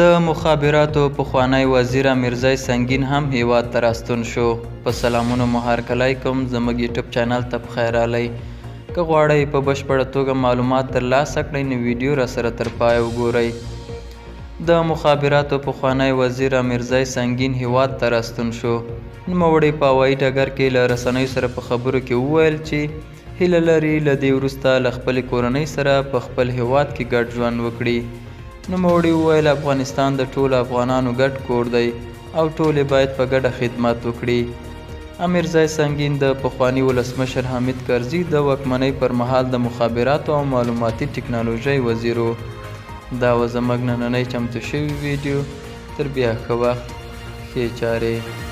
د مخابراتو پخوانی وزیر امیرزی سنګین هم هیواد ته راستون شو. په سلامونو مو هرکلی کوم، زموږ یوټیوب چینل ته پخیر راغلی. که غواړئ په بشپړه توګه معلومات ترلاسه کړئ نو ویډیو راسره تر پایه وګورئ. د مخابراتو پخوانی وزیر امیرزی سنګین هیواد ته راستون شو. نوموړي په هوایي ډګر کې له رسنیو سره په خبرو کې وویل چې هیله لري له دې وروسته له خپلې کورنۍ سره په خپل هیواد کې ګډ ژوند وکړي. نوموړي وویل، افغانستان د ټولو افغانانو ګډ کور دی او ټول یې باید په ګډه خدمت وکړي. امیرزی سنګین د پخواني ولسمشر حامد کرزي د واکمنۍ پر مهال د مخابراتو او معلوماتي ټکنالوژۍ وزیر و. دا وه زموږ نننۍ چمتو شوې ویډیو. تر بیا ښه وخت، ښې چارې.